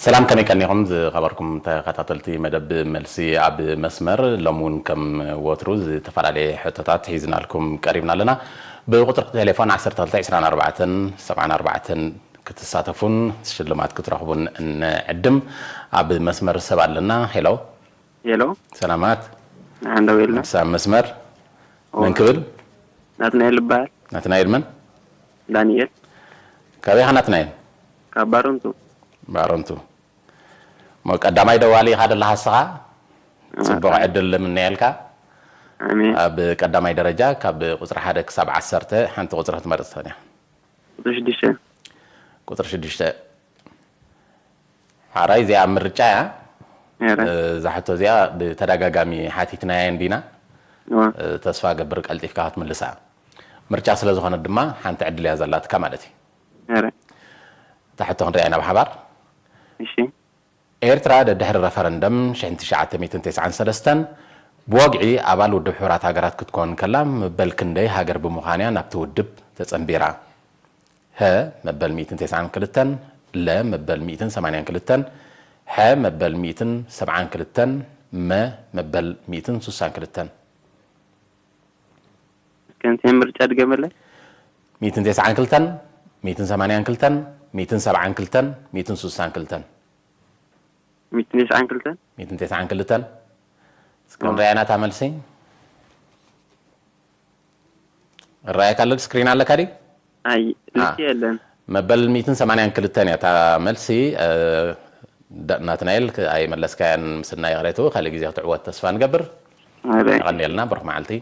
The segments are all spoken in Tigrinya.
ሰላም፣ ከመይ ቀኒኹም ዝኸበርኩም ተኸታተልቲ መደብ መልሲ ኣብ መስመር? ሎሚ እውን ከም ወትሩ ዝተፈላለየ ሕቶታት ሒዝናልኩም ቀሪብና ኣለና። ብቁፅሪ ቴሌፎን ዓሰርተ ክልተ ዕስራን ኣርባዕተን ሰብዓን ኣርባዕተን ክትሳተፉን ሽልማት ክትረኽቡን እንዕድም። ኣብ መስመር ሰብ ኣለና። ሄሎ። ሄሎ። ሰላማት። ንሓን ደው ኢልና። ንሳ መስመር። ኦ። መን ክብል? ናትናኤል ይበሃል። ናትናኤል መን? ዳንኤል። ካበይ ኢኻ ናትናኤል? ካብ ባረንቱ። ባረንቱ። እሞ ቀዳማይ ደዋሊ ኢኻ ደለኻ ንስኻ? አ፣ ጽቡቕ አ። ዕድል ንምነየልካ። ኣሜን። ኣብ ቀዳማይ ደረጃ ካብ ቁጽሪ ሓደ ክሳብ ዓሰርተ ሓንቲ ቁጽሪ ክትመርጽ ትኽእል ኢኻ። ቁጽሪ ሽዱሽተ። ቁጽሪ ሽዱሽተ። ሓራይ እዚኣ ምርጫ እያ። ነይረ። እዛ ሕቶ እዚኣ ብተደጋጋሚ ሓቲትናያ እንዲና። እዋ። ተስፋ ገብር ቀልጢፍካ ክትምልሳ። ምርጫ ስለ ዝኾነት ድማ ሓንቲ ዕድል እያ ዘላትካ ማለት እዩ። ነይረ። እታ ሕቶ ክንሪኣ ኢና ብሓባር። እሺ። ኤርትራ ደድሕሪ ረፈረንደም ሽሕን ትሽዓተ ሚእትን ተስዓን ሰለስተን ብወግዒ ኣባል ውድብ ሕቡራት ሃገራት ክትኮን ከላ፣ መበል ክንደይ ሃገር ብምዃን እያ ናብቲ ውድብ ተጸንቢራ? ሀ መበል ሚእትን ተስዓን ክልተን፣ ለ መበል ሚእትን ሰማንያን ክልተን፣ ሐ መበል ሚእትን ሰብዓን ክልተን፣ መ መበል ሚእትን ሱሳን ክልተን። እስከ እንታይ ምርጫ ድገመለይ? ሚእትን ተስዓን ክልተን፣ ሚእትን ሰማንያን ክልተን፣ ሚእትን ሰብዓን ክልተን፣ ሚእትን ሱሳን ክልተን። ሚእትን ተስዓን ክልተን። ሚእትን ተስዓን ክልተን። እስከ ኦ። ንሪኣ ኢና እታ መልሲ። እረኣየካ ኣሎ፣ ስክሪን ኣለካ ድዩ? ኣይ፣ አ። ልክ የለን። መበል ሚእትን ሰማንያን ክልተን እያ እታ መልሲ። እ፣ ዳ-፣ ናትናኤል፣ ክ-፣ ኣይመለስካያን፣ ምስና ይቕሬቱ። ካልእ ግዜ ክትዕወት ተስፋ ንገብር። ኣረ። የቐንየልና፣ ብሩኽ መዓልቲ።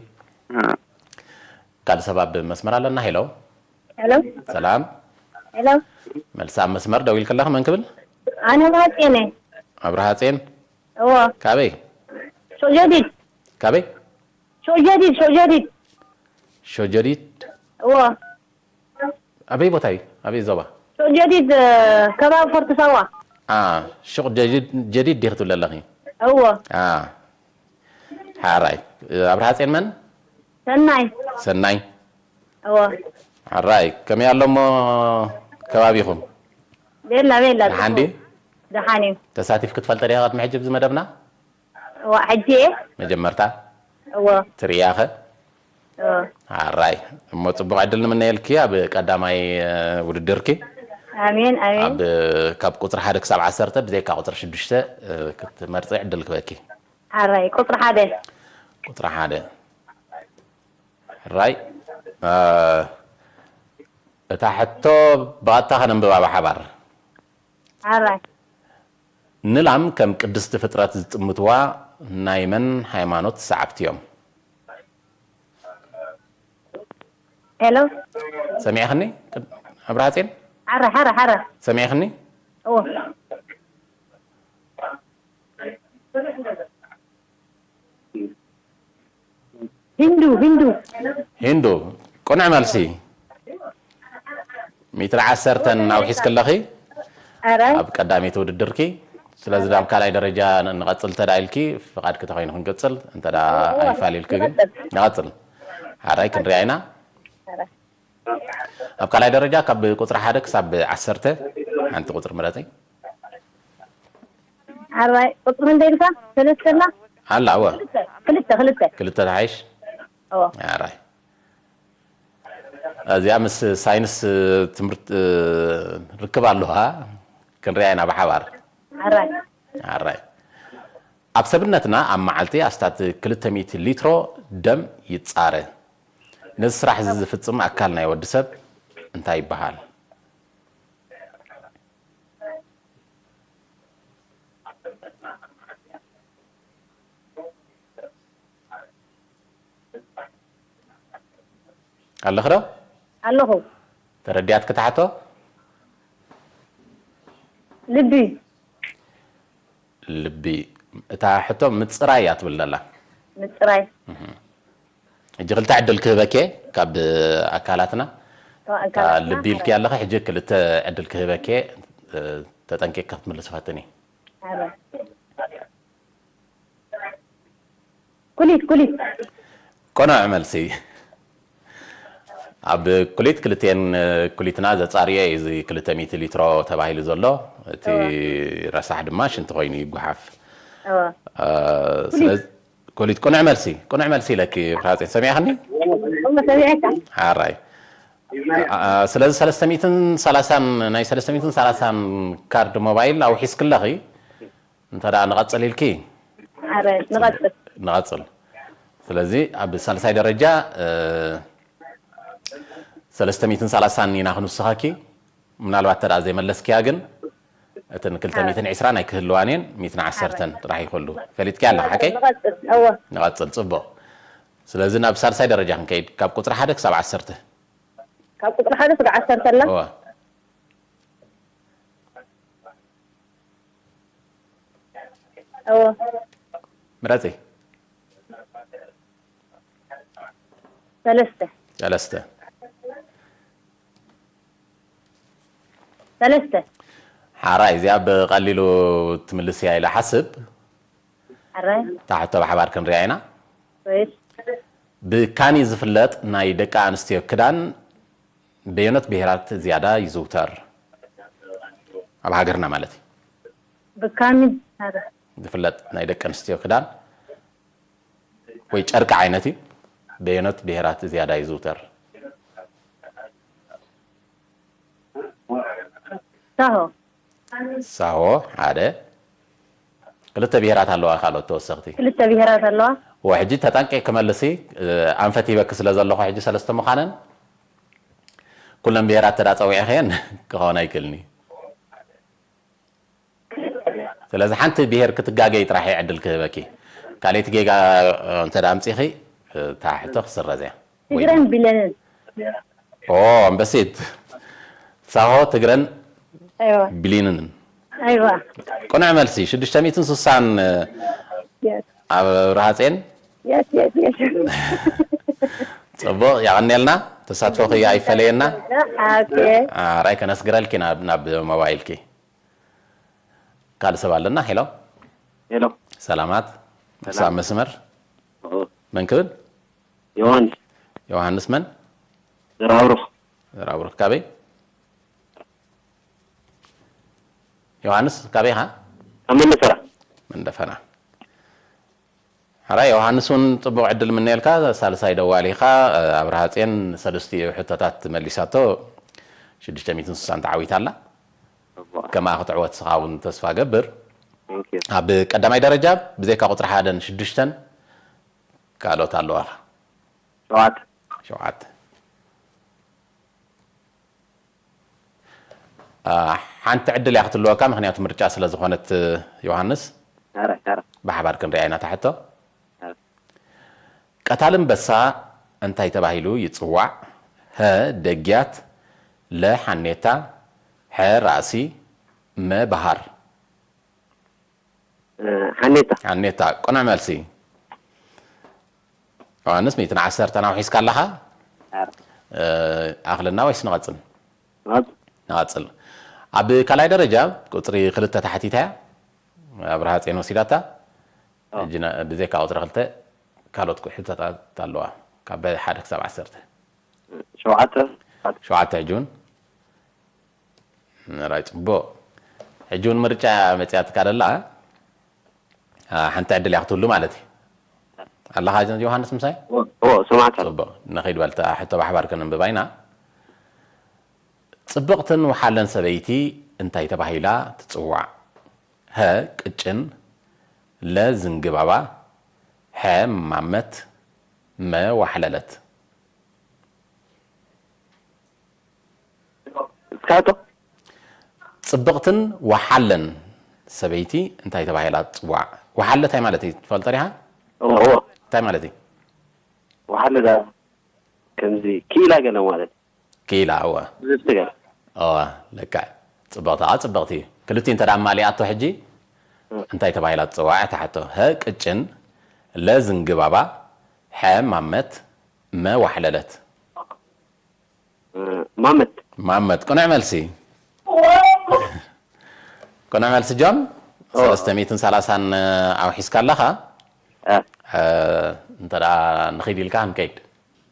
አ። ካልእ ሰብ ኣብ መስመር ኣለና። ሄሎ። ሄሎ። ሰላም። ሄሎ። መልሲ ኣብ መስመር ደው ኢልክለኺ መን ክብል? ኣነ ኣብርሃ ጽዮን እየ። ኣብርሃ ጽዮን? እዎ። ካበይ? ሾጀዲድ። ካበይ? ሾጀዲድ፣ ሾጀዲድ። ሾጀዲድ? እዎ። ኣበይ ቦታ እዩ? ኣበይ ዞባ? ሾጀዲድ፣ እ፣ ከባቢ ፎርት ሳዋ። አ፣ ሹቕ ጀዲድ፣ ጀዲድ ዲኺ ትብሊ ኣለኺ? እዎ። አ። ሓራይ። ኣብርሃ ጽዮን መን? ሰናይ። ሰናይ። እዎ። ሓራይ። ከመይ ኣሎ እሞ ከባቢኹም? ቤላ፣ ቤላ፣ ደሓን ድዩ? ጽቡቕ። ደሓን እዩ። ተሳቲፍኪ ትፈልጢ ዲኻ ቅድሚ ሕጂ ኣብዚ መደብና? እዎ፣ ሕጂ እየ። መጀመርታ? እዎ። ትርእያ ኸ? እዎ። ሓራይ። እሞ ጽቡቕ ዕድል ንምነየልኪ ኣብ ቀዳማይ፣ እ፣ ውድድርኪ። ኣሜን፣ ኣሜን። ኣብ፣ እ፣ ካብ ቁጽሪ ሓደ ክሳብ ዓሰርተ ብዘይካ ቁጽሪ ሽዱሽተ፣ እ፣ ክትመርጺ ዕድል ክበኪ። ሓራይ፣ ቁጽሪ ሓደ። ቁጽሪ ሓደ። ሕራይ፣ እ፣ እታ ሕቶ ብቐጥታ ከነንብባ ብሓባር። ሓራይ። ንላም ከም ቅድስቲ ፍጥረት ዝጥምትዋ ናይ መን ሃይማኖት ሰዓብቲ እዮም? ሄሎ። ሰሚዕኽኒ? ኣብርሃ ጽዮን? ሓራይ፣ ሓራይ፣ ሓራይ። ሰሚዕኽኒ? እዎ። ሂንዱ፣ ሂንዱ። ሂንዱ፣ ቅኑዕ መልሲ። ሚእትን ዓሰርተን ኣውሒስኪ ኣለኺ። ኣረ። ኣብ ቀዳመይቲ ውድድርኪ። ስለዚ ናብ ካልኣይ ደረጃ ን-፣ ንቐጽል እንተ ደኣ ኢልኪ፣ ፍቓድኪ ተኾይኑ ክንቅጽል፣ እንተ ደኣ ኣይፋል ኢልኪ ግን፣ ንቐጽል። ንቐጽል። ሓራይ ክንሪኣ ኢና። ኣረ። ኣብ ካልኣይ ደረጃ ካብ ቁጽሪ ሓደ ክሳብ ዓሰርተ ሓንቲ ቁጽሪ ምረጺ። ሓራይ፣ ቁጽሪ ክንደይ ኢልካ? ሰለስተ ኣላ? ኣላ፣ እወ። ክልተ፣ ክልተ፣ ክልተ። ክልተ ትሓይሽ? እወ። ኣራይ። እዚኣ ምስ ሳይንስ ትምህርቲ ርክብ ኣለዋ። ክንሪኣ ኢና ብሓባር። ኣራይ። ኣራይ። ኣብ ሰብነትና ኣብ መዓልቲ ኣስታት ክልተ ሚእቲ ሊትሮ ደም ይጻረ። ነዚ ስራሕ እዚ ዝፍጽም ኣካል ናይ ወዲ ሰብ እንታይ ይበሃል? ኣለኺ ዶ? ኣለኹ። ተረዲኣትኪ እታ ሕቶ? ልቢ። ልቢ። እታ ሕቶ ምጽራይ እያ ትብል ዘላ። ምጽራይ። እህ። ሕጂ ክልተ ዕድል ክህበኪ እየ ካብ ኣካላትና። ካብ እታ ኣካላትና፣ ልቢ ኢልኪ ኣረ። ኣለኺ፣ ሕጂ ክልተ ዕድል ክህበኪ እየ፣ እ፣ ተጠንቂቕኪ ክትምልሲ ፈትኒ። ኣረ። ኩሊት፣ ኩሊት። ቅኑዕ መልሲ። ኣብ ኩሊት ክልቴን ኩሊትና ዘጻርዮ እዩ እዚ ክልተ ሚእቲ ሊትሮ ተባሂሉ ዘሎ። እቲ ረሳሕ ድማ ሽንቲ ኮይኑ ይጓሓፍ። ስለዚ ኩሊት ቅኑዕ መልሲ ቅኑዕ መልሲ ኢለኪ። ብራጼን ሰሚዕኽኒ? ሓራይ። ስለዚ ሰለስተ ሚእትን ሰላሳን ናይ ሰለስተ ሚእትን ሰላሳን ካርድ ሞባይል ኣውሒስክለኺ እንተ ንቐጽል ኢልኪ ንቐጽል። ስለዚ ኣብ ሳልሳይ ደረጃ ሰለስተ ሚእትን ሰላሳን ኢና ክንውስኸኪ። ምናልባት ተዳ ዘይመለስኪያ ግን እተን ክልተ ሚእትን ዕስራን ኣይክህልዋን እየን። ሚእትን ዓሰርተን ጥራሕ ይኸሉ። ፈሊጥኪ ኣለኻ ሓቀይ? ንቐጽል። ጽቡቕ። ስለዚ ናብ ሳልሳይ ደረጃ ክንከይድ ካብ ቁጽሪ ሓደ ክሳብ ዓሰርተ። ካብ ቁጽሪ ሓደ ክሳብ ዓሰርተ ኣላ። ምረጺ። ሰለስተ። ሰለስተ። ሰለስተ። ሓራይ እዚኣ ብቐሊሉ ትምልስ እያ ኢለ ሓስብ። ሓራይ። ታሕቶ ብሓባር ክንሪኣ ኢና። ብካኒ ዝፍለጥ ናይ ደቂ ኣንስትዮ ክዳን በየኖት ብሄራት ዝያዳ ይዝውተር? ኣብ ሃገርና ማለት እዩ። ብካኒ ዝፍለጥ ናይ ደቂ ኣንስትዮ ክዳን ወይ ጨርቂ ዓይነት እዩ። በየኖት ብሄራት ዝያዳ ይዝውተር? ሳሆ። ሳሆ ሓደ። ክልተ ብሄራት ኣለዋ ካልኦት ተወሰኽቲ? ክልተ ብሄራት ኣለዋ። ወ ሕጂ ተጠንቂቕ ክመልሲ ኣንፈት ሂበኪ ስለ ዘለኹ ሕጂ ሰለስተ ምዃነን ኩለን ብሄራት ተዳ ጸዊዕኽየን ክኸውን ኣይክእልኒ። ስለዚ ሓንቲ ብሄር ክትጋገይ ጥራሕ ዕድል ክህበኪ። ካልኣይቲ ጌጋ እንተ ኣምጺኺ እታ ሕቶ ክስረዝ እያ። ትግረን ቢለንን። ኦ ኣንበሲት። ሳሆ ትግረን ቢሊንን። ኣይዋ። ቅኑዕ መልሲ ሽዱሽተ ሚእትን ስሳን ኣብ ብርሃጼን። ጽቡቕ የቐንየልና። ተሳትፎኺ ኣይፈለየና። ራይ ከነስግረልኪ ናብ ሞባይልኪ። ካልእ ሰብ ኣለና። ሄሎ። ሄሎ። ሰላማት። ሰላም። ኣብ መስመር። ኦ። መን ክብል? ዮሃንስ። ዮሃንስ መን? ዘራብሩኽ። ዘራብሩኽ ካበይ? ዮሃንስ ካበይ ኢኻ? ካብ መንደፈራ። መንደፈራ። ሕራይ ዮሃንስ እውን ጽቡቕ ዕድል ምነየልካ። ሳልሳይ ደዋሊኻ ኣብርሃ ጽዮን ሰለስቲኡ ሕቶታት መሊሳቶ ሽዱሽተ ሚእትን ስሳን ተዓዊታ ኣላ። እዋ። ከማኣ ክትዕወት ስኻ እውን ተስፋ ገብር። Thank you። ኣብ ቀዳማይ ደረጃ ብዘይካ ቁጽሪ ሓደን ሽዱሽተን ካልኦት ኣለዋኻ። ሸውዓተ። ሸውዓተ። ሓንቲ ዕድል እያ ክትልወካ፣ ምኽንያቱ ምርጫ ስለ ዝኾነት። ዮሃንስ፣ ኣረ፣ ኣረ። ብሓባር ክንሪኣ ኢና እታ ሕቶ። ኣረ። ቀታል ኣንበሳ እንታይ ተባሂሉ ይጽዋዕ? ሀ፣ ደግያት፣ ለ፣ ሓኔታ፣ ሐ፣ ራእሲ፣ መ፣ በሃር። ሓኔታ። ሓኔታ፣ ቅኑዕ መልሲ። ዮሃንስ፣ ሚእትን ዓሰርተን ኣውሒስካ ኣለኻ። ኣረ። ኣኽለና ወይስ ንቐጽል? ንቐጽል። ንቐጽል። ኣብ ካልኣይ ደረጃ ቁጽሪ ክልተ ተሓቲታ እያ። ኣብርሃ ጼን ወሲዳታ። ኣዎ። ሕጂ ና-፣ ብዘይካ ቁጽሪ ክልተ ካልኦት ኩ-፣ ሕቶታት ኣለዋ። ካብ ሓደ ክሳብ ዓሰርተ። ሸውዓተ። ሸውዓተ ሕጂ እውን። ራይ ጽቡቕ። ሕጂ እውን ምርጫ መጽያትካ ደላ፣ ኣ፣ ሓንቲ ዕድል እያ ክትህሉ ማለት እዩ። ኣለኻ ዮሃንስ ምሳይ? ኦ፣ ኦ፣ ሰማዕካ። ጽቡቕ። ንኸይድ በል፣ እታ ሕቶ ብሓባር ከነንብባ ኢና። ጽብቕትን ወሓለን ሰበይቲ እንታይ ተባሂላ ትጽዋዕ? ሀ፣ ቅጭን፣ ለ፣ ዝንግባባ፣ ሐ፣ ማመት፣ መ፣ ዋሕለለት። እስካቶ? ጽብቕትን ወሓለን ሰበይቲ እንታይ ተባሂላ ትጽዋዕ? ወሓለ እንታይ ማለት እዩ ትፈልጦ ዲኻ? እዎ፣ እዎ። እንታይ ማለት እዩ? ወሓለ ዳ-፣ ከምዚ ክኢላ ገለ ማለት። ክኢላ፣ እወ። ዝብቲ ገለ። እወ፣ ልክዕ። ጽብቕቲ፣ ኣዎ፣ ጽብቕቲ። ክልቲኡ እንተ ደኣ ኣማሊኣቶ ሕጂ እ። እንታይ ተባሂላ ትጽዋዕ እያ እታ ሕቶ? ሀ፣ ቅጭን፣ ለ፣ ዝንግባባ፣ ሐ፣ ማመት፣ መ፣ ዋሕለለት። እ፣ ማመት። ማመት፣ ቅኑዕ መልሲ። ቅኑዕ መልሲ ጆን፣ ኦ። ሰለስተ ሚእትን ሰላሳን ኣውሒስካ ኣለኻ። እ። እ፣ እንተ ደኣ ንኺድ ኢልካ ክንከይድ።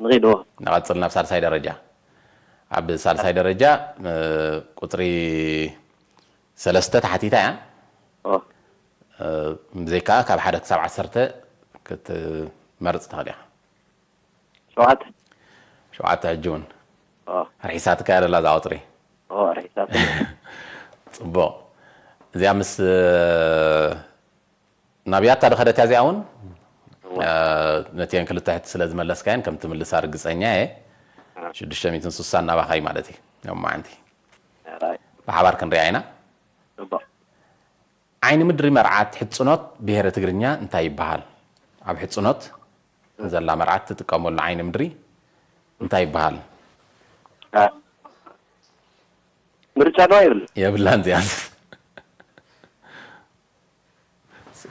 ንኺድዎ። ንቐጽል ናብ ሳልሳይ ደረጃ። ኣብ ሳልሳይ ደረጃ እ፣ ቁጽሪ ሰለስተ ተሓቲታ እያ። ኦ፣ እ፣ ብዘይካ ካብ ሓደ ክሳብ ዓሰርተ ክትመርጽ ትኽእል ኢኻ። ሸውዓተ። ሸውዓተ ሕጂ እውን ኦ፣ ርሒሳትካ እያ ደላ እዛ ቁጽሪ። ኦ፣ ርሒሳት። ጽቡቕ። እዚኣ ምስ እ፣ ናብ ያታ ድኸደት እያ እዚኣ እውን እ፣ ነቲአን ክልተ ሕቲ ስለ ዝመለስካየን ከም ትምልሳ ርግጸኛ እየ። ሽዱሽተ ሚእትን ስሳን ናባኻ እዩ ማለት እዩ። ሎማዓንቲ ኣራይ። ብሓባር ክንሪኣ ኢና። ጽቡቕ። ዓይኒ ምድሪ መርዓት ሕጽኖት ብሄረ ትግርኛ እንታይ ይበሃል? ኣብ ሕጽኖት ዘላ መርዓት ትጥቀመሉ ዓይኒ ምድሪ እንታይ ይበሃል? አ፣ ምርጫ ዶ ይብል? የብላን እዚኣስ።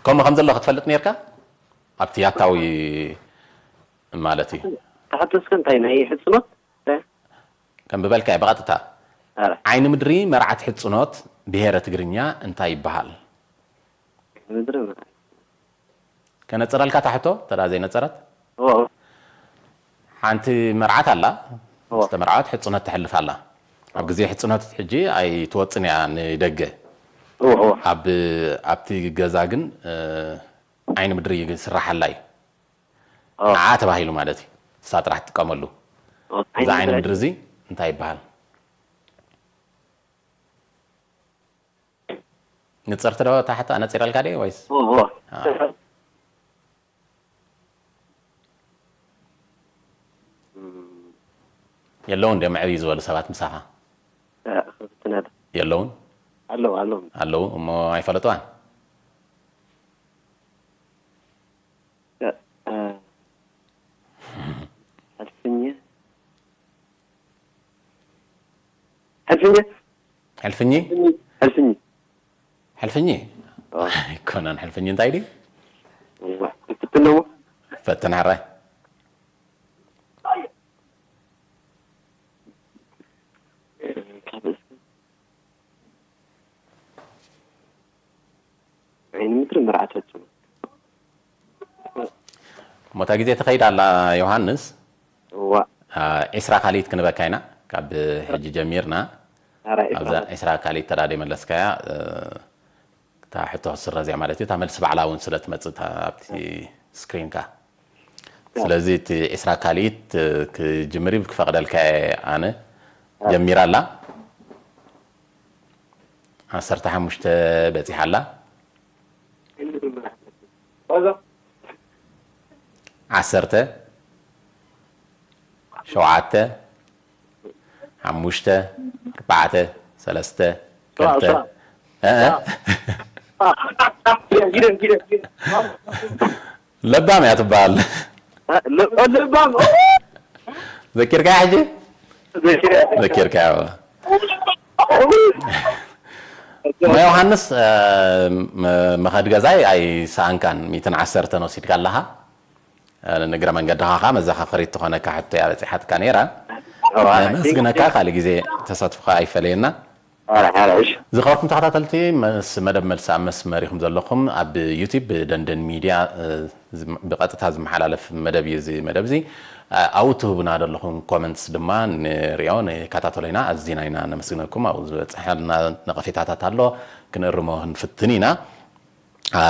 ከምኡ ከም ዘሎ ክትፈልጥ ነርካ? ኣብቲ ያታዊ ማለት እዩ። ተሓተስከ እንታይ ናይ ሕጽኖት? ከም ብበልካ እየ ብቐጥታ። ኣረ፣ ዓይኒ ምድሪ መርዓት ሕጽኖት ብሄረ ትግርኛ እንታይ ይበሃል? ምድሪ ከነጽረልካ ታሕቶ ተዳ ዘይነጸረት? ኦ፣ ሓንቲ መርዓት ኣላ። ኦ። ዝተመርዓወት ሕጽኖት ተሕልፍ ኣላ። ኣብ ግዜ ሕጽኖት ሕጂ ኣይትወጽን እያ ንደገ። ኦ፣ ኦ። ኣብ ኣብቲ ገዛ ግን እ፣ ዓይኒ ምድሪ ይስራሓላ እዩ። ኦ። ንዓ ተባሂሉ ማለት እዩ። እሳ ጥራሕ ትጥቀመሉ። ኦ፣ እዚ ዓይኒ ምድሪ ምድሪ እዚ እንታይ ይበሃል? ንጽርቲ ዶ ታሕቲ ኣነጺረልካ ድየ ወይስ? ኦ፣ ኦ። አ። የለውን ድዮም ዕብይ ዝበሉ ሰባት ምሳኻ? እ፣ ክትነድ። የለውን? ኣለዉ፣ ኣለዉ። ኣለዉ እሞ ኣይፈለጥዋን? እ፣ እ፣ ሕልፍኝ። ሕልፍኝ? ሕልፍኝ? ሕልፍኝ። ሕልፍኝ? ኦ። ኣይኮነን። ሕልፍኝ እንታይ ድዩ? እዋ፣ ክትፍትነዎ? ፈትን ሕራይ። ካልእ እስከ? ዓይኒ ምድሪ መርዓት ፈጽሙ። እሞ እታ ግዜ ትኸይድ ኣላ ዮሃንስ። እዋ። አ፣ ዒስራ ካልኢት ክንበካ ኢና ካብ ሕጂ ጀሚርና። ኣራይ ኣብዛ ዒስራ ካልኢት ተዳደ መለስካያ እ፣ እታ ሕቶ ክስረዝ እያ ማለት እዩ። እታ መልሲ ባዕላ እውን ስለ ትመጽእ እታ ኣብቲ ስክሪንካ። ስለዚ እቲ ዒስራ ካልኢት እ፣ ክጅምር እዩ ክፈቕደልካ እየ ኣነ። ጀሚራ ኣላ። ዓሰርተ ሓሙሽተ በጺሓ ኣላ። ዓሰርተ፣ ሸውዓተ፣ ሓሙሽተ፣ ኣርባዕተ፣ ሰለስተ፣ ክልተ። እ፣ እ። ጊደም፣ ጊደም፣ ጊደም። ለባም እያ ትበሃል። ለ-፣ ለባም። ዘኪርካያ ሕጂ? ዘኪረ። ዘኪርካያ። እሞ ዮሃንስ እ፣ መ-፣ መኸዲ ገዛይ ኣይሰኣንካን፣ ሚእትን ዓሰርተን ወሲድካ ኣለኻ። እ፣ ንእግረ መንገድኻ ኸዓ መዘኻኸሪት ትኾነካ ሕቶ እያ በጺሓትካ ነይራ። እዋ፣ ነመስግነካ፣ ካልእ ግዜ ተሳትፎኻ ኣይፈለየና። ኣረ፣ ኣረ፣ እሺ። ዝኸበርኩም ተኸታተልቲ፣ ምስ መደብ መልሲ ኣብ መስመር ኢኹም ዘለኹም። ኣብ ዩቲዩብ ብደንደን ሚድያ እ፣ ዝም-፣ ብቐጥታ ዝመሓላለፍ መደብ እዩ እዚ መደብ እዚ። እ፣ ኣብኡ ትህቡና ዘለኹም ኮመንትስ ድማ ንሪኦ ንከታተሎ ኢና። ኣዚና ኢና ነመስግነኩም። ኣብኡ ዝበፅሐልና ነቐፌታታት ኣሎ፣ ክንእርሞ ክንፍትን ኢና። አ፣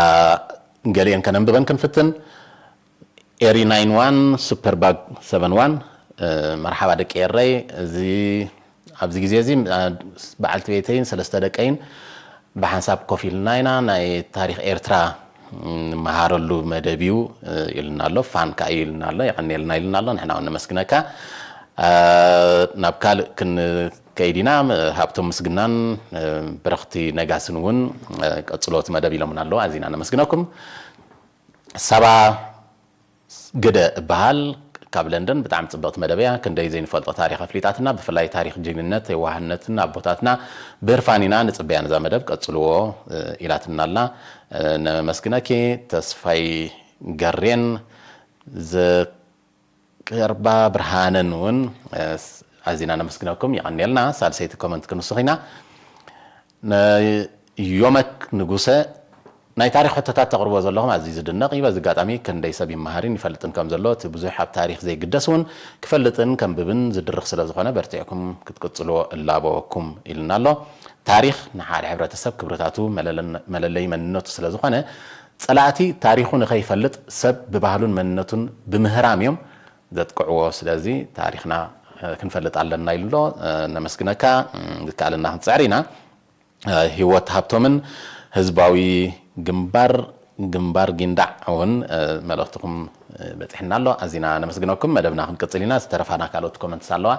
ገሊአን ከነንብበን ክንፍትን። ኤሪ ናይን ዋን ሱፐር ባግ ሰቨን ዋን፣ እ፣ መርሓባ ደቂ ኤረይ። እዚ ኣብዚ ግዜ እዚ እ፣ በዓልቲ ቤተይን ሰለስተ ደቀይን ብሓንሳብ ኮፍ ኢልና ኢና ናይ ታሪኽ ኤርትራ ንመሃረሉ መደብ እዩ፣ እ፣ ኢሉና ኣሎ። ፋን ከኣ እዩ ኢሉና ኣሎ። የቐንየልና ኢሉና ኣሎ። ንሕና እውን ነመስግነካ። እ፣ ናብ ካልእ ክንከይድ ኢና። ሃብቶም ምስግናን እ፣ ብረኽቲ ነጋስን እውን እ፣ ቀጽሎ እቲ መደብ ኢሎምና ኣለዉ። ኣዚና ነመስግነኩም። ሳባ ግደ እበሃል፣ ካብ ለንደን። ብጣዕሚ ጽብቕቲ መደብ እያ። ክንደይ ዘይንፈልጦ ታሪኽ ኣፍሊጣትና፣ ብፍላይ ታሪኽ ጅግንነት የዋህነትን ኣቦታትና ብህርፋን ኢና ንጽበያ ነዛ መደብ። ቀጽልዎ፣ እ፣ ኢላትና ኣላ። እ፣ ነመስግነኪ። ተስፋይ ገሬን ዘቅርባ ብርሃነን እውን፣ እ፣ ኣዚና ነመስግነኩም። የቐንየልና። ሳልሰይቲ ኮመንት ክንውስኽ ኢና። ነ-፣ ዮመክ ንጉሰ ናይ ታሪኽ ሕቶታት ተቕርቦ ዘለኹም ኣዝዩ ዝድነቕ እዩ። በዚ ኣጋጣሚ ክንደይ ሰብ ይመሃርን ይፈልጥን ከም ዘሎ፣ እቲ ብዙሕ ኣብ ታሪኽ ዘይግደስ እውን ክፈልጥን ከንብብን ዝድርኽ ስለ ዝኾነ፣ በርቲዕኩም ክትቅጽልዎ እላበወኩም ኢልና ኣሎ። ታሪኽ ንሓደ ሕብረተሰብ ክብርታቱ፣ መለለን-፣ መለለይ መንነቱ ስለ ዝኾነ፣ ጸላእቲ ታሪኹ ንኸይፈልጥ ሰብ ብባህሉን መንነቱን ብምህራም እዮም ዘጥቅዕዎ። ስለዚ ታሪኽና፣ እ፣ ክንፈልጥ ኣለና ኢሉ ኣሎ። እ፣ ነመስግነካ። እ፣ ዝከኣለና ክንጽዕር ኢና። እ፣ ህይወት ሃብቶምን ህዝባዊ ግንባር፣ ግንባር ጊንዳዕ እውን፣ እ፣ መልእኽትኹም፣ እ፣ በጺሕና ኣሎ። ኣዚና ነመስግነኩም። መደብና ክንቅጽል ኢና። ዝተረፋና ካልኦት ኮመንትስ ኣለዋ።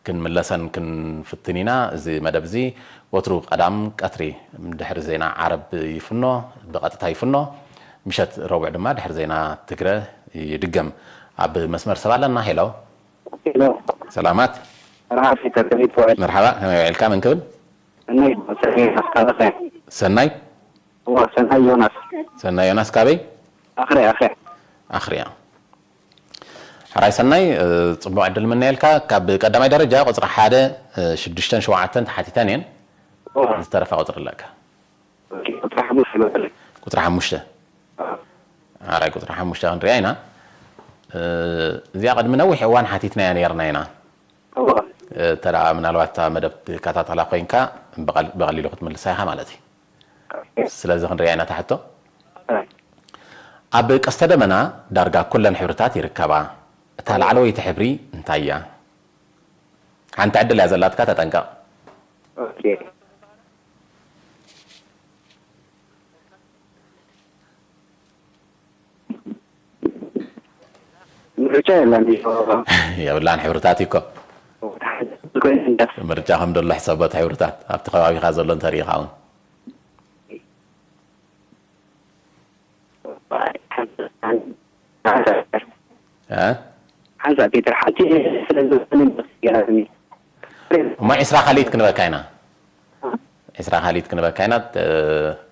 ክንምለሰን ክንፍትን ኢና። እዚ መደብ እዚ ወትሩ ቀዳም ቀትሪ ድሕሪ ዜና ዓረብ ይፍኖ፣ ብቐጥታ ይፍኖ። ምሸት ረቡዕ ድማ ድሕሪ ዜና ትግረ ይድገም። ኣብ መስመር ሰብ ኣለና። ሄሎ። ሄሎ። ሰላማት። መርሓባ ፊተር፣ ከመይ ትውዕል? መርሓባ፣ ከመይ ውዒልካ? መን ክብል? ሰናይ፣ ሰናይ፣ ሰናይ። ሰናይ? እዋ፣ ሰናይ ዮናስ። ሰናይ ዮናስ ካበይ? ኣኽርያ፣ ኣኽርያ። ኣኽርያ። ሕራይ ሰናይ፣ እ፣ ጽቡቕ ዕድል ምነየልካ። ካብ ቀዳማይ ደረጃ ቁጽሪ ሓደ፣ እ፣ ሽዱሽተን ሸውዓተን ተሓቲተን እየን። እዋ። ዝተረፋ ቁጽሪ ኣለካ። ኦኬ፣ ቁጽሪ ሓሙሽተ በለ። ቁጽሪ ሓሙሽተ። ኣዎ። ኣራይ ቁጽሪ ሓሙሽተ ክንሪኣ ኢና። እ፣ እዚኣ ቅድሚ ነዊሕ እዋን ሓቲትናያ ነይርና ኢና። እዋ። እ፣ ተራ ምናልባት እታ መደብ ትከታተላ ኮይንካ ብቐል-፣ ብቐሊሉ ክትምልሳ ኢኻ ማለት እዩ። ኦኬ። ስለዚ ክንሪኣ ኢና እታ ሕቶ። ኣይ። ኣብ ቀስተ ደመና ዳርጋ ኩለን ሕብርታት ይርከባ። እታ ላዕለወይቲ ሕብሪ እንታይ እያ? ሓንቲ ዕድል እያ ዘላትካ፣ ተጠንቀቕ። ኦኬ። ምርጫ የለን። የብላን፣ ሕብርታት እዩ እኮ። ምርጫ ከም ደሎ ሕሰቦ፣ እቲ ሕብርታት ኣብቲ ከባቢኻ ዘሎ እንተሪኢኻ እውን። እ? ሓንሳእ ፒተር፣ ሓንቲ ስለ ዝኾነ ገራትኒ። እሞ ዒስራ ካልኢት ክንበካ ኢና። ዒስራ ካልኢት ክንበካ ኢና። እ፣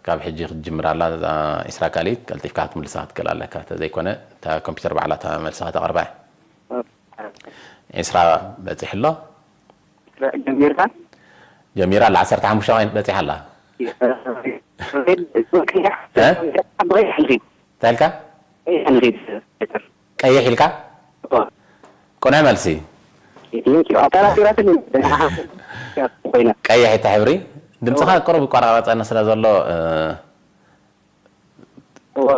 ካብ ሕጂ ክትጅምር ኣላ። እዛ ዒስራ ካልኢት ቀልጢፍካ ክትምልሳ ክትክእል ኣለካ። እንተዘይኮነ፣ እታ ኮምፒውተር ባዕላ እታ መልስኻ ተቕርባ እያ። ዒስራ በጺሑ ኣሎ። ጀሚርካ? ጀሚራ ኣላ፣ ዓሰርተ ሓሙሽተ ኮይና በጺሓ ኣላ። እ? እንታይ ኢልካ? ቀይሕ ኢልካ? ቅኑዕ መልሲ። ቀይሕ እታ ሕብሪ። ድምፅኻ ቅሩብ ይቆራረፀኒ ስለ ዘሎ፣ እ፣ እወ።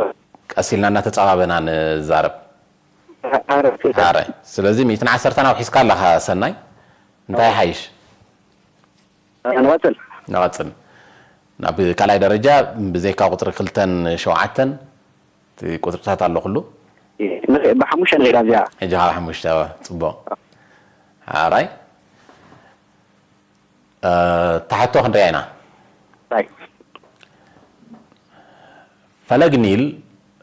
ቀስ ኢልና እናተፀባበና ንዛረብ። ኣረ፣ ኣረ። ስለዚ ሚእትን ዓሰርተን ኣውሒስካ ኣለኻ ሰናይ። እንታይ እወ። ይሓይሽ? ንቐጽል። ንቐጽል። ናብ ካልኣይ ደረጃ ብዘይካ ቁጽሪ ክልተን ሸውዓተን እቲ ቁጽርታት ኣሎ ኩሉ። እ፣ ንኸ-፣ ብሓሙሽተ ንኸይዳ እዚኣ። ሕጂ ካብ ሓሙሽተ፣ እወ፣ ጽቡቕ። ኣራይ። እ፣ እታ ሕቶ ክንሪኣ ኢና። ራይት። ፈለግ ኒል፣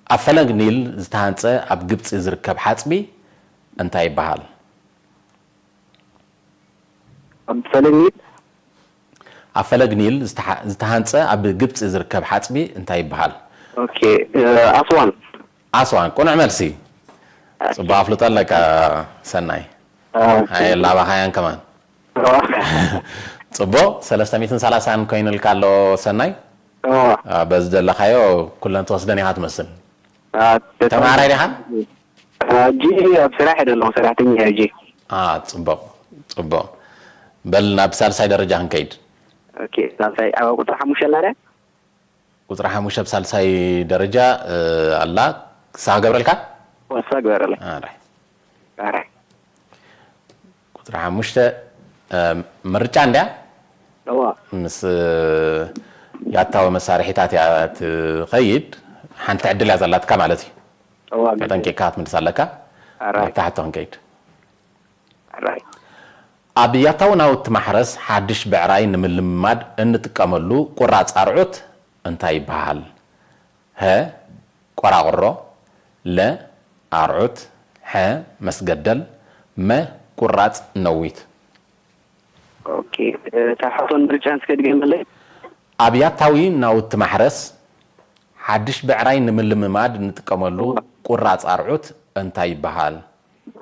ኣብ ፈለግ ኒል ዝተሃንጸ ኣብ ግብጺ ዝርከብ ሓጽቢ እንታይ ይበሃል? ኣብ ፈለግ ኒል? ኣብ ፈለግ ኒል ዝተሓ-፣ ዝተሃንጸ ኣብ ግብጺ ዝርከብ ሓጽቢ እንታይ ይበሃል? ኦኬ፣ እ፣ ኣስዋን። ኣስዋን፣ ቅኑዕ መልሲ። ኦኬ። ጽቡቕ ኣፍልጦ ኣለካ ሰናይ። ኦኬ። ኣየላባኻያን ከማን። ኦ። ጽቡቕ፣ ሰለስተ ሚእትን ሰላሳን ኮይኑልካ ኣሎ ሰናይ። ኦ። አ፣ በዚ ዘለኻዮ ኩለን ትወስደን ኢኻ ትመስል። አ፣ ተማሃራይ ዲኻ? አ፣ ሕጂ ኣብ ስራሕ እየ ዘለኹ፣ ሰራሕተኛ እየ ሕጂ። አ፣ ጽቡቕ፣ ጽቡቕ። በል ናብ ሳልሳይ ደረጃ ክንከይድ። ኦኬ፣ ሳልሳይ፣ ኣብ ቁጽሪ ሓሙሽተ ኣላ ድያ? ቁጽሪ ሓሙሽተ ኣብ ሳልሳይ ደረጃ፣ እ፣ ኣላ። ክሳብ ገብረልካ? ወሳ ግበረለይ። ኣራይ። ኣራይ። ቁጽሪ ሓሙሽተ፣ እ፣ ምርጫ እንድያ? እዋ። ምስ፣ እ፣ ያታዊ መሳርሒታት እያ ትኸይድ። ሓንቲ ዕድል እያ ዘላትካ ማለት እዩ። እዋ፣ ግድን። ተጠንቂቕካ ክትምልስ ኣለካ። ኣራይ። ናብታ ሕቶ ክንከይድ። ኣራይ። ኣብ ያታዊ ናውቲ ማሕረስ ሓድሽ ብዕራይ ንምልምማድ እንጥቀመሉ ቁራጽ ኣርዑት እንታይ ይበሃል? ሀ፣ ቆራቑሮ፣ ለ፣ ኣርዑት፣ ሐ፣ መስገደል፣ መ፣ ቁራጽ ነዊት። ኦኬ፣ እታ ሕቶን ምርጫን እስከ ድገመለይ። ኣብ ያታዊ ናውቲ ማሕረስ ሓድሽ ብዕራይ ንምልምማድ እንጥቀመሉ ቁራጽ ኣርዑት እንታይ ይበሃል?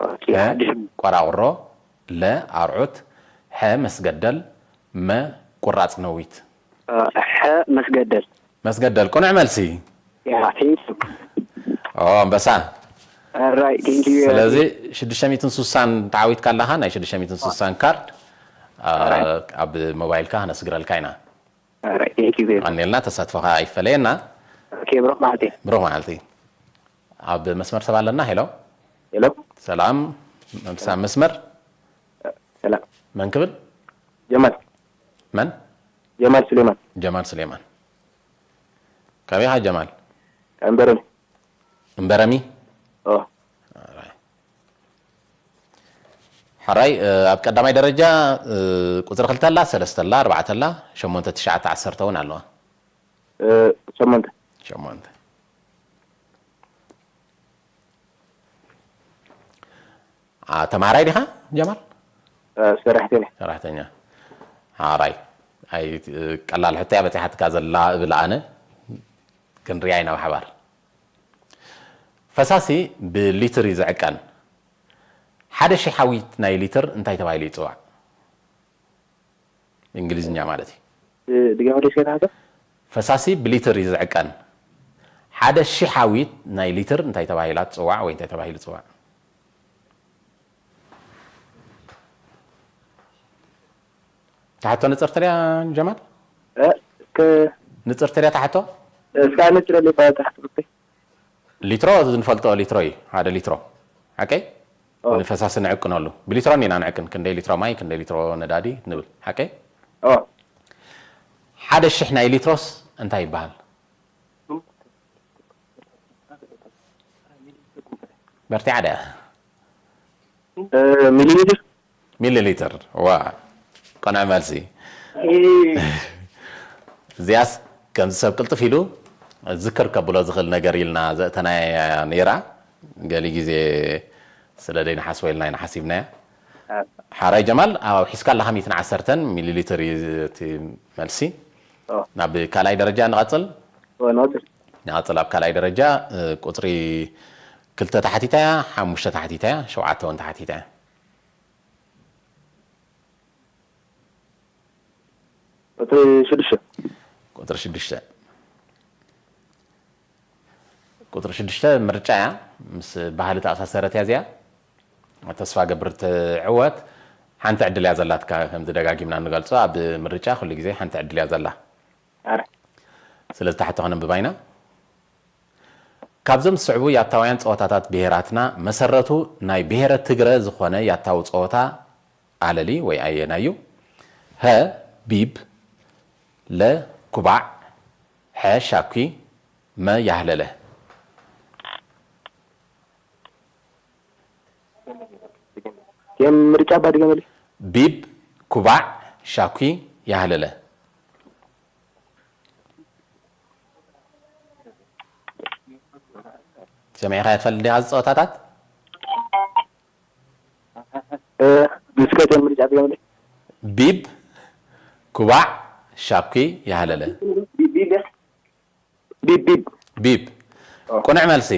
ኦኬ፣ ሀ፣ ሓድሽ ቆራቑሮ፣ ለ፣ ኣርዑት፣ ሐ፣ መስገደል፣ መ፣ ቁራጽ ነዊት። ሐ፣ መስገደል። መስገደል ቅኑዕ መልሲ። Yeah, thank you. ኦ ኣንበሳ። All right, thank you. ስለዚ ሽዱሽተ ሚእትን ስሳን ተዓዊትካ ኣለኻ። ናይ ሽዱሽተ ሚእትን ስሳን ካርድ አ፣ ኣብ ሞባይልካ ነስግረልካ ኢና። All right, thank you. Very ቀኒልና ተሳትፎኻ ኣይፈለየና። Okay, ብሩኽ መዓልቲ። ብሩኽ መዓልቲ። ኣብ መስመር ሰብ ኣለና። ሄሎ። ሄሎ። ሰላም። መምሳ መስመር ሰላም። መን ክብል? ጀማል። መን? ጀማል ሱሌማን። ጀማል ሱሌማን። ካበይ ኢኻ ጀማል? እምበረኒ። እምበረሚ። ኦ። ሓራይ እ፣ ኣብ ቀዳማይ ደረጃ እ፣ ቁፅሪ ክልተ ኣላ፣ ሰለስተ ኣላ፣ ኣርባዕተ ኣላ፣ ሸሞንተ፣ ትሽዓተ፣ ዓሰርተ እውን ኣለዋ። እ፣ ሸሞንተ። ሸሞንተ። አ፣ ተምሃራይ ዲኻ ጀማል? እ፣ ሰራሕተኛ። ሰራሕተኛ። ሓራይ። ኣይ እ፣ ቀላል ሕቶ እያ በፂሓትካ ዘላ እብል ኣነ። ክንሪኣ ኢና ብሓባር። ፈሳሲ ብሊትር እዩ ዝዕቀን። ሓደ ሺሕ ሓዊት ናይ ሊትር እንታይ ተባሂሉ ይፅዋዕ? እንግሊዝኛ ማለት እዩ። እ፣ ድገም ወደ ሸታ ሀገር። ፈሳሲ ብሊትር እዩ ዝዕቀን። ሓደ ሺሕ ሓዊት ናይ ሊትር እንታይ ተባሂላ ትፅዋዕ ወይ እንታይ ተባሂሉ ይፅዋዕ? ታሕቶ ንፅር ትሪያ ጀማል? እ፣ ክ- ንፅር ትሪያ ታሕቶ? እስካ ንፅር ለይ ባታሕት። ሊትሮ ንፈልጦ ሊትሮ እዩ። ሓደ ሊትሮ። ሓቀይ? ኦ። ንፈሳሲ ንዕቅነሉ። ብሊትሮ ኢና ንዕቅን። ክንደይ ሊትሮ ማይ፣ ክንደይ ሊትሮ ነዳዲ ንብል። ሓቀይ? ኦ። ሓደ ሺሕ ናይ ሊትሮስ እንታይ ይበሃል? በርቲዓ ድያ? እ፣ ሚሊ ሊትር። ሚሊ ሊትር። ዋ። ቅኑዕ መልሲ። እዚኣስ ከምዚ ሰብ ቅልጥፍ ኢሉ ዝክር ከብሎ ዝኽእል ነገር ኢልና ዘእተናያ ነይራ። ገሊ ግዜ ስለ ደይንሓስቦ ኢልና ኢና ሓሲብናያ። ሓራይ ጀማል፣ ኣብ ሒዝካ ኣለኻ ሚእትን ዓሰርተን ሚሊ ሊትር እዩ እቲ መልሲ። ኦ። ናብ ካልኣይ ደረጃ ንቐጽል። ኦ፣ ንቐጽል። ንቐጽል ኣብ ካልኣይ ደረጃ እ፣ ቁጽሪ ክልተ ተሓቲታ እያ፣ ሓሙሽተ ተሓቲታ እያ፣ ሸውዓተ እውን ተሓቲታ እያ። ቁጽሪ ሽዱሽተ። ቁጽሪ ሽዱሽተ። ቁጽሪ ሽዱሽተ ምርጫ እያ፣ ምስ ባህሊ ተኣሳሰረት እያ እዚኣ። ተስፋ ገብር ትዕወት። ሓንቲ ዕድል እያ ዘላትካ፣ ከምዚ ደጋጊምና ንገልጾ፣ ኣብ ምርጫ ኩሉ ግዜ ሓንቲ ዕድል እያ ዘላ። ኣረ። ስለዚ ታሕቲ ከነንብባ ኢና። ካብዞም ዝስዕቡ ያታውያን ጸወታታት ብሄራትና መሰረቱ ናይ ብሄረ ትግረ ዝኾነ ያታዊ ጸወታ ኣለሊ ወይ ኣየናይ እዩ? ሀ፣ ቢብ፣ ለ፣ ኩባዕ፣ ሐ፣ ሻኩ፣ መ፣ ያህለለ። የምርጫ ባድገመሊ። ቢብ፣ ኩባዕ፣ ሻኩ፣ ያህለለ። ሰሚዕኻዮ ትፈልጥ ዲኻ እዚ ጸወታታት? እ፣ ብስከት የምርጫ ባድገመሊ። ቢብ፣ ኩባዕ፣ ሻኩ፣ ያህለለ። ቢብ፣ ቢብ፣ ቢብ፣ ቢብ። ቢብ። ቅኑዕ መልሲ።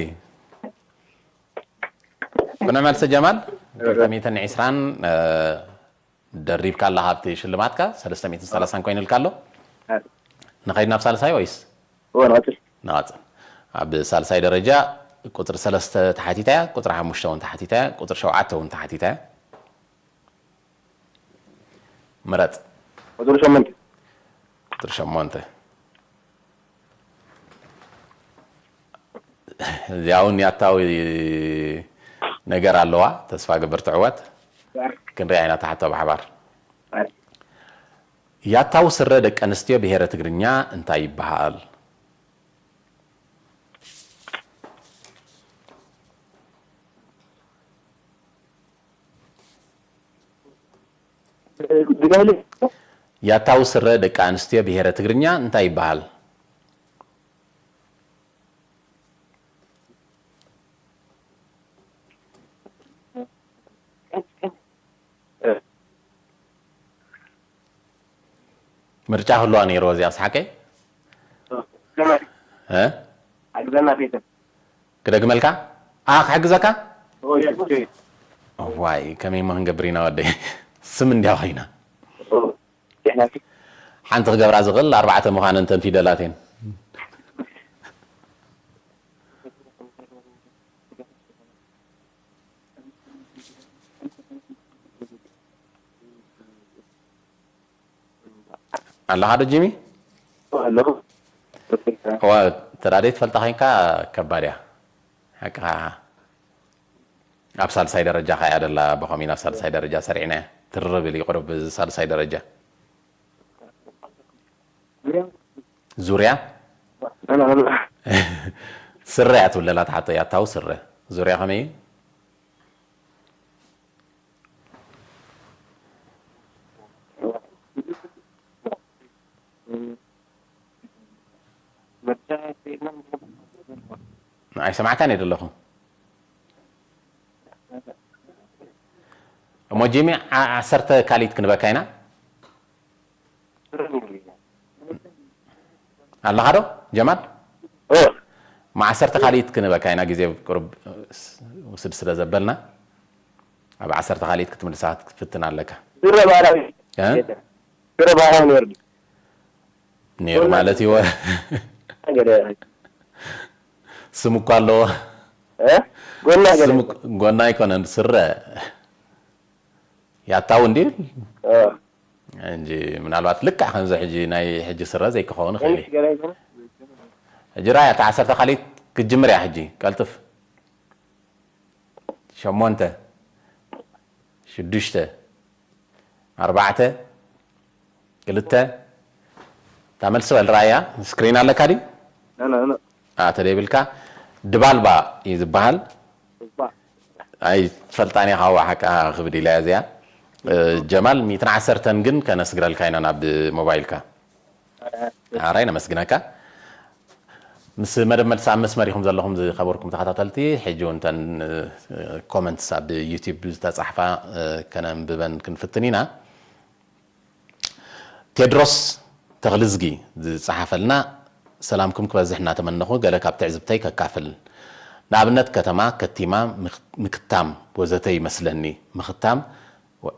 ቅኑዕ መልሲ ጀማል። ክልተ ሚእትን ዕስራን እ፣ ደሪብካ ኣለኻ ኣብቲ ሽልማትካ፣ ሰለስተ ሚእትን ሰላሳን ኮይኑልካ ኣሎ። ንኸይድ ናብ ሳልሳይ ወይስ? እወ፣ ንቐጽል። ንቐጽል። ኣብ ሳልሳይ ደረጃ ቁጽሪ ሰለስተ ተሓቲታ እያ፣ ቁጽሪ ሓሙሽተ እውን ተሓቲታ እያ፣ ቁጽሪ ሸውዓተ እውን ተሓቲታ እያ። ምረጽ። ቁጽሪ ሸሞንተ። ቁጽሪ ሸሞንተ። እዚኣ እውን ያታዊ ነገር ኣለዋ፣ ተስፋ ገብር ትዕወት። ክንሪኣ ኢና እታ ሕቶ ብሓባር። ያታዊ ስረ ደቂ ኣንስትዮ ብሄረ ትግርኛ እንታይ ይበሃል? ድጋሊ። ያታዊ ስረ ደቂ ኣንስትዮ ብሄረ ትግርኛ እንታይ ይበሃል? ምርጫ ክህልዋ ነይርዎ እዚኣ፣ ሰሓቀይ። እ? ሓግዘና ፌተ። ክደግመልካ? ኣ፣ ክሕግዘካ? ዋይ፣ ከመይ እሞ ክንገብር ኢና ወደይ? ስም እንድያ ኮይና። ሓንቲ ክገብራ ዝኽእል ኣርባዕተ ምዃነን እተን ፊደላት እየን። ኣለኻ ዶ ጂሚ? ኣለኹ። እዋ፣ ተዳደይ ትፈልጣ ኮይንካ ከባድ እያ። ሓቅኻ። ኣብ ሳልሳይ ደረጃ ከኣ እያ ደላ፣ ብኸምኡ ኢና ሳልሳይ ደረጃ ሰሪዕና። ትርር ብል እዩ ቁሩብ ሳልሳይ ደረጃ። ዙርያ? ስረ እያ ትብለላ፣ ትሓቶ እያ፣ ታው ስረ። ዙርያ ከመይ እዩ? ኣይሰማዕካን እየ ዘለኹ። እሞ ጂሚ፣ ዓ-፣ ዓሰርተ ካልኢት ክንበካ ኢና። ኣለኻ ዶ ጀማል? እሞ ዓሰርተ ካልኢት ክንበካ ኢና፣ ግዜ ቁሩብ ውስድ ስለ ዘበልና፣ ኣብ ዓሰርተ ካልኢት ክትምልሳ ክትፍትን ኣለካ። ስረ ባህላዊ እ? ስረ ባህላዊ ነርዲ ነይሩ ማለት እዩ። ገለ ስም እኮ ኣለዎ። እ? ጎና ገለ ስም እኮ-፣ ጎና ኣይኮነን፣ ስረ ያታው እንዲ እ። እንጂ ምናልባት ልክዕ ከምዚ ሕጂ ናይ ሕጂ ስረ ዘይክኸውን ይኽእል እዩ። ገለ ይኮነ ሕጂ ራያ፣ እታ ዓሰርተ ካልኢት ክትጅምር እያ ሕጂ። ቀልጥፍ። ሸሞንተ፣ ሽዱሽተ፣ ኣርባዕተ፣ ክልተ፣ እታ መልሲ በል። ራያ፣ ስክሪን ኣለካ ድዩ? ኖ፣ ኖ፣ ኖ። ኣ፣ ተደይብልካ። ድባልባ እዩ ዝበሃል። ኣይ፣ ትፈልጣን ኢኻ፣ ዋሓ ከኣ ክብድ ኢላ እያ እዚኣ። እ፣ ጀማል፣ ሚእትን ዓሰርተን ግን ከነስግረልካ ኢና ናብ ሞባይልካ። ሓራይ ነመስግነካ። ምስ መደብ መልሲ ኣብ መስመር ኢኹም ዘለኹም ዝኸበርኩም ተኸታተልቲ፣ ሕጂ እውን እተን፣ እ፣ ኮመንትስ ኣብ ዩቲዩብ ዝተጻሕፋ፣ እ፣ ከነንብበን ክንፍትን ኢና። ቴድሮስ ተኽልዝጊ ዝጸሓፈልና፣ ሰላምኩም ክበዝሕ እናተመነኹ ገለ ካብ ትዕዝብተይ ከካፍል። ንኣብነት ከተማ፣ ከቲማ፣ ምክ-፣ ምክታም ወዘተ ይመስለኒ። ምኽታም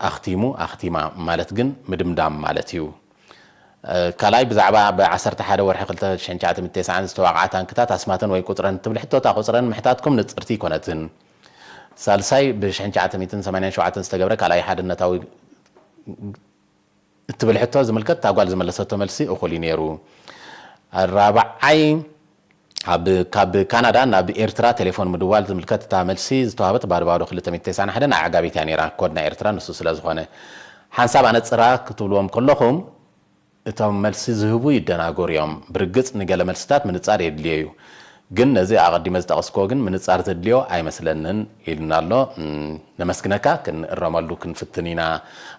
ኣኽቲሙ፣ ኣኽቲማ ማለት ግን ምድምዳም ማለት እዩ። እ፣ ካልኣይ ብዛዕባ ብ ዓሰርተ ሓደ ወርሒ ክልተ ሽሕን ትሽዓተ ሚእትን ተስዓን ዝተዋቕዓ ታንክታት ኣስማተን ወይ ቁጽረን እትብል ሕቶ፣ እታ ቁጽረን ምሕታትኩም ንጽርቲ ኣይኮነትን። ሳልሳይ ብሽሕን ትሽዓተ ሚእትን ሰማንያን ሸውዓተን ዝተገብረ ካልኣይ ሓድነታዊ እትብል ሕቶ ዝምልከት እታ ጓል ዝመለሰቶ መልሲ እኹል እዩ ነይሩ። ራብዓይ ኣብ፣ ካብ ካናዳ ናብ ኤርትራ ቴሌፎን ምድዋል ዝምልከት እታ መልሲ ዝተዋህበት ባዶ ባዶ ክልተ ሚእቲ ተስዓን ሓደን ኣዕጋቢት እያ ነይራ። ኮድ ናይ ኤርትራ ንሱ ስለ ዝኾነ። ሓንሳብ ኣነጽራ ክትብልዎም ከለኹም እቶም መልሲ ዝህቡ ይደናገሩ እዮም። ብርግጽ ንገለ መልስታት ምንጻር የድልዮ እዩ። ግን ነዚ ኣቐዲመ ዝጠቐስክዎ ግን ምንጻር ዘድልዮ ኣይመስለንን ኢሉና ኣሎ። እም፣ ነመስግነካ፣ ክንእረመሉ ክንፍትን ኢና።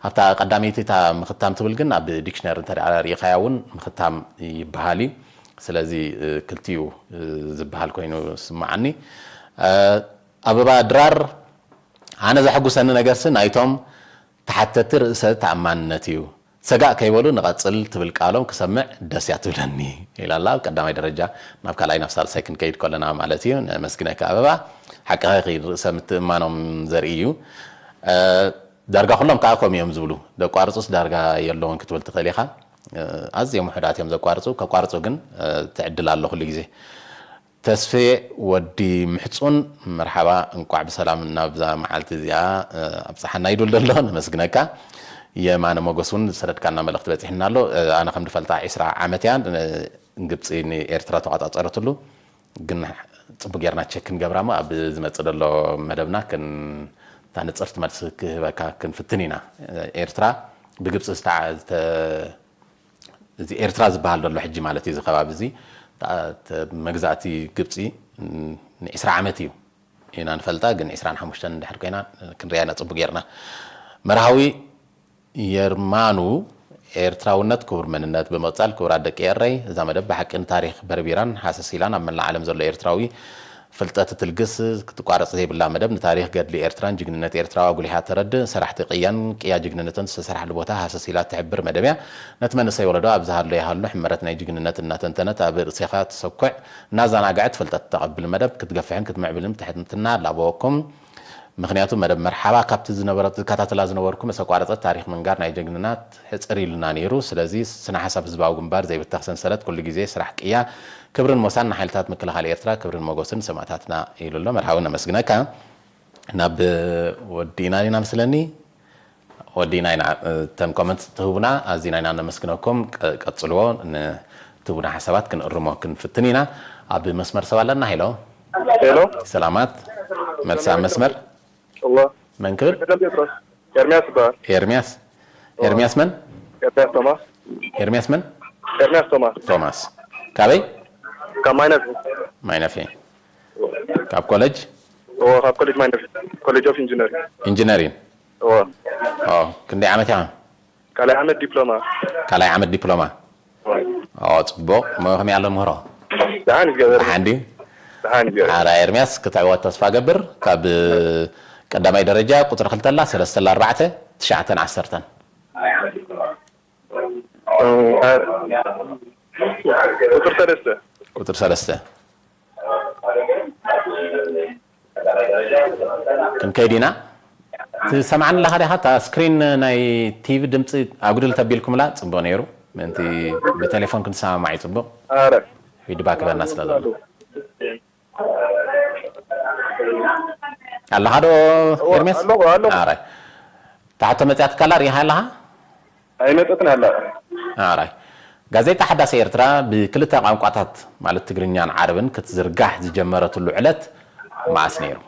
ኣብታ ቀዳመይቲ እታ ምኽታም ትብል ግን ኣብ ዲክሽነሪ እንተ ደኣ ርኢኻያ እውን ምኽታም ይበሃል እዩ። ስለዚ፣ እ፣ ክልቲኡ፣ እ፣ ዝበሃል ኮይኑ ዝስምዓኒ። እ፣ ኣበባ ድራር፣ ኣነ ዘሐጉሰኒ ነገርሲ ናይቶም ተሓተቲ ርእሰ ተኣማንነት እዩ። ሰጋእ ከይበሉ ንቐጽል ትብል ቃሎም ክሰምዕ ደስ እያ ትብለኒ ኢላ ኣላ። ኣብ ቀዳማይ ደረጃ ናብ ካልኣይ ናብ ሳልሳይ ክንከይድ ከለና ማለት እዩ። ነመስግነካ ኣበባ። ሓቅኻ ኢኺ፣ ርእሰ ምትእምማኖም ዘርኢ እዩ። እ፣ ዳርጋ ኩሎም ከኣ ከምኡ እዮም ዝብሉ። ደቋርጹስ ዳርጋ የለውን ክትብል ትኽእል ኢኻ። እ፣ ኣዝዮም ውሑዳት እዮም ዘቋርጹ። ከቋርጹ ግን፣ እ፣ ትዕድል ኣሎ ኩሉ ግዜ። ተስፌ ወዲ ምሕጹን፣ መርሓባ፣ እንቋዕ ብሰላም ናብዛ መዓልቲ እዚኣ፣ እ፣ ኣብጽሓና ይብል ዘሎ። ነመስግነካ። የማነ ሞገስ እውን ዝሰደድካልና መልእኽቲ በጺሕና ኣሎ። እ፣ ኣነ ከም ዝፈልጣ ዒስራ ዓመት እያ፣ እ፣ ግብጺ ንኤርትራ ተቋጻጸረትሉ። ግን ጽቡቅ ጌርና ቸክ ክንገብራ እሞ ኣብ ዝመጽእ ዘሎ መደብና ክን-፣ እታ ንጽርቲ መልሲ ክህበካ ክንፍትን ኢና። እ፣ ኤርትራ ብግብጺ ዝተዓ-፣ ዝተ-፣ እዚ ኤርትራ ዝበሃል ዘሎ ሕጂ ማለት እዩ፣ እዚ ከባቢ እዚ፣ ታ-፣ ተ-፣ መግዛእቲ ግብጺ ን-፣ ንዒስራ ዓመት እዩ ኢና ንፈልጣ፣ ግን ዒስራን ሓሙሽተን እንድሕር ኮይና ክንሪኣ ኢና ጽቡቅ ጌርና። መርሃዊ የርማኑ፣ ኤርትራውነት ክቡር መንነት፣ ብምቕጻል ክቡራት ደቂ ኤረይ፣ እዛ መደብ ብሓቂ ንታሪኽ በርቢራን ሃሰስ ኢላን ኣብ መላእ ዓለም ዘሎ ኤርትራዊ ፍልጠት ትልግስ ክትቋረጽ ዘይብላ መደብ፣ ንታሪኽ ገድሊ ኤርትራን ጅግንነት ኤርትራዊ ኣጉሊሓ ተረድእ፣ ሰራሕቲ ቅያን ቅያ ጅግንነትን ዝተሰርሓሉ ቦታ ሃሰስ ኢላ ትሕብር መደብ እያ። ነቲ መንእሰይ ወለዶ ኣብ ዝሃሎ ይሃሉ ሕመረት ናይ ጅግንነት እናተንተነት ኣብ ርእሴኻ ትሰኩዕ፣ እናዘናግዐት ፍልጠት ተቐብል መደብ ክትገፍሕን ክትምዕብልን ብትሕትና ላበወኩም። ምኽንያቱ መደብ መርሓባ ካብቲ ዝነበረት ዝከታተላ ዝነበርኩ ምስ ኣቋረጸት ታሪኽ ምንጋር ናይ ጀግንናት ሕጽር ኢሉና ነይሩ። ስለዚ ስነ ሓሳብ ህዝባዊ ግንባር ዘይብተኽ ሰንሰለት ኩሉ ግዜ ስራሕ ቅያ ክብርን ሞሳን ንሓይልታት ምክልኻል ኤርትራ ክብርን ሞገስን ሰማእታትና ኢሉ ኣሎ። መርሃዊ ነመስግነካ። ናብ ወዲ ኢና ዲና መስለኒ። ወዲና ኢና። እተን ኮመንት ትህቡና ኣዚና ኢና ነመስግነኩም። ቀ-፣ ቀጽልዎ። ንትህቡና ሓሳባት ክንእርሞ ክንፍትን ኢና። ኣብ መስመር ሰብ ኣለና። ሄሎ። ሄሎ፣ ሰላማት። መልሲ ኣብ መስመር። እወ። መን ክብል? ቀደም ጴጥሮስ። ኤርሚያስ ይበሃል። ኤርሚያስ። ኤርሚያስ መን? ኤርሚያስ ቶማስ። ኤርሚያስ መን? ኤርሚያስ ቶማስ። ቶማስ። ካበይ? ካብ ማይነፍ። ማይነፌ። ካብ ኮሌጅ? እወ፣ ካብ ኮሌጅ ማይነፍ። ኮሌጅ ኦፍ ኢንጂነሪንግ። ኢንጂነሪንግ። እወ። ኦ፣ ክንደይ ዓመት ኢኻ? ካልኣይ ዓመት ዲፕሎማ። ካልኣይ ዓመት ዲፕሎማ። ኦ፣ ጽቡቕ። እሞ ከመይ ኣሎ ምህሮ? ደሓን እግዚኣብሔር። ደሓን ድዩ? ደሓን እግዚኣብሔር። ኣራ ኤርሚያስ ክትዕወት ተስፋ ገብር። ካብ ቀዳማይ ደረጃ ቁጽሪ ክልተ ኣላ፣ ሰለስተ ኣላ፣ ኣርባዕተ፣ ትሽዓተን ዓሰርተን። እ፣ ቁፅሪ ሰለስተ። ቁፅሪ ሰለስተ። ክንከይድ ኢና። ትሰምዓኒ ኣለኻ ዲኻ? እታ ስክሪን ናይ ቲቪ ድምፂ ኣጉድል ተቢልኩምላ ፅቡቕ ነይሩ። ምእንቲ ብቴሌፎን ክንሰማማዕ እዩ ፅቡቕ። ኣረ። ፊድባክ ክበና ስለ ዘሎ። ኣለኻ ዶ ኤርሜስ? ኣለኹ፣ ኣለኹ። ኣረ። እታ ሕቶ መፅያትካ ኣላ ርኢኻ ኣለኻ? ኣይመፀትን ኣላ። ኣራይ። ጋዜጣ ሓዳስ ኤርትራ ብክልተ ቋንቋታት ማለት ትግርኛን ዓረብን ክትዝርጋሕ ዝጀመረትሉ ዕለት መዓስ ነይሩ?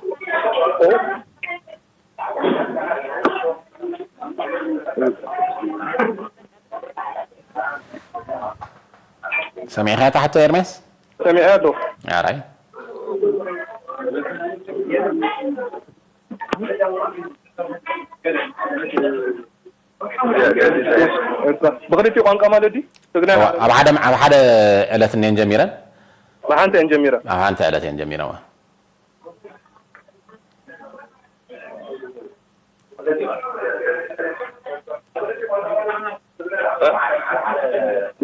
ሰሚዕኻ እታ ሕቶ ኤርሜስ? ሰሚዐ ኣለኹ። ኣራይ። ብክልቲኡ ቋንቋ ማለት ድዩ? ትግርኛ ኣብ ሓደ ኣብ ሓደ ዕለት እኔን ጀሚረን? ብሓንቲ እየን ጀሚረን። ኣብ ሓንቲ ዕለት እየን ጀሚረን።